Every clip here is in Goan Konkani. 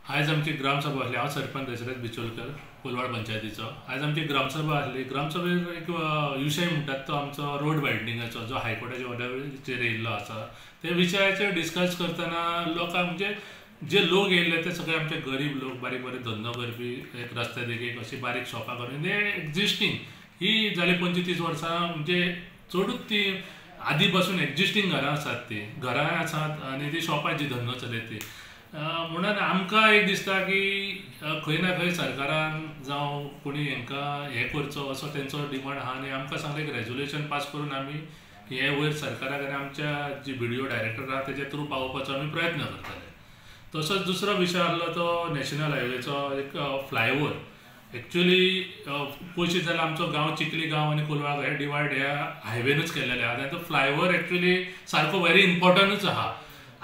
आयज आमची ग्रामसभा आसली. हांव सरपंच दशरथ बिचोलकर, कोलवाळ पंचायतीचो. आयज आमची ग्रामसभा आसली. ग्रामसभेर एक विशय म्हणटात तो आमचो रोड वायडनिंगाचो, जो हायकोर्टाच्या ऑर्डरीचेर येयल्लो आसा. ते विशयाचेर डिस्कस करतना लोकांक, म्हणजे जे लोक येयल्ले ते सगळे आमचे गरीब लोक, बारीक बारीक धंदो करपी, एक रस्त्या देगेक अशी बारीक शॉपां करून ते एक्झिस्टींग ही जाली 25-30 वर्सां, म्हणजे चडूच ती आदी पासून एक्झिस्टींग घरां आसात, ती घरां आसात आनी ती शॉपां जी धंदो चलयता ती. म्हणून आमकां एक दिसता की खंय ना खंय सरकारान जावं कोणी हांकां हें करचो असो तेंचो डिमांड आहा. आनी आमकां सांगलें एक रेजोल्युशन पास करून आमी हें वयर सरकाराक आनी आमच्या जी BDO director आहा तेच्या थ्रू पावोवपाचो आमी प्रयत्न करतले. तसोच दुसरो विशय आहलो तो नॅशनल हायवेचो एक फ्लायओवर. एक्चुअली पळयशीत जाल्यार आमचो गांव चिखली गांव आनी कोलवाळ हे डिवायड ह्या हायवेनूच केल्लेले आहा. आनी तो फ्लायओवर एक्चुअली सारको व्हेरी इम्पॉर्टंटूच आहा.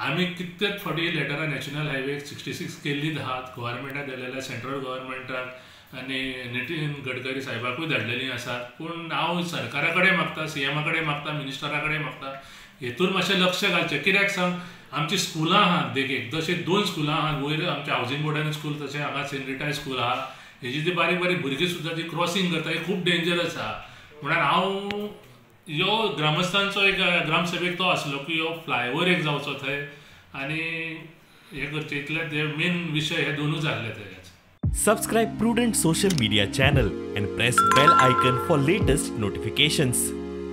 आमी कितकेच फावटी लेटरां नॅशनल हायवे 66 केल्लीच आहात, गव्हर्मेंटाक दिलेले, सेंट्रल गव्हर्मेंटाक आनी नितीन गडकरी साहेबाकूय धाडलेलीं आसात. पूण हांव सरकारा कडेन मागता, सीएमा कडेन मागता, मिनिस्टरा कडेन मागता, हेतून मातशें लक्ष घालचें. कित्याक सांग, आमची स्कुलां आहात देखीक, जशें 2 स्कुलां आहात वयर आमच्या हावजींग बोर्डान स्कूल, तशें हांगा सेंट रिटा स्कूल आहा. हेजी ती बारीक बारीक भुरगीं सुद्दां जी क्रॉसींग करता ही खूब डेंजरस आहा. म्हणून हांव ह्यो ग्रामस्थांचो एक ग्रामसभेक तो आसलो की ह्यो फ्लायओवर एक जावचो थंय आनी हें करचें. इतले ते मेन विशय हे दोनूच आहले थंय. Subscribe Prudent social media channel and press bell icon for latest notifications.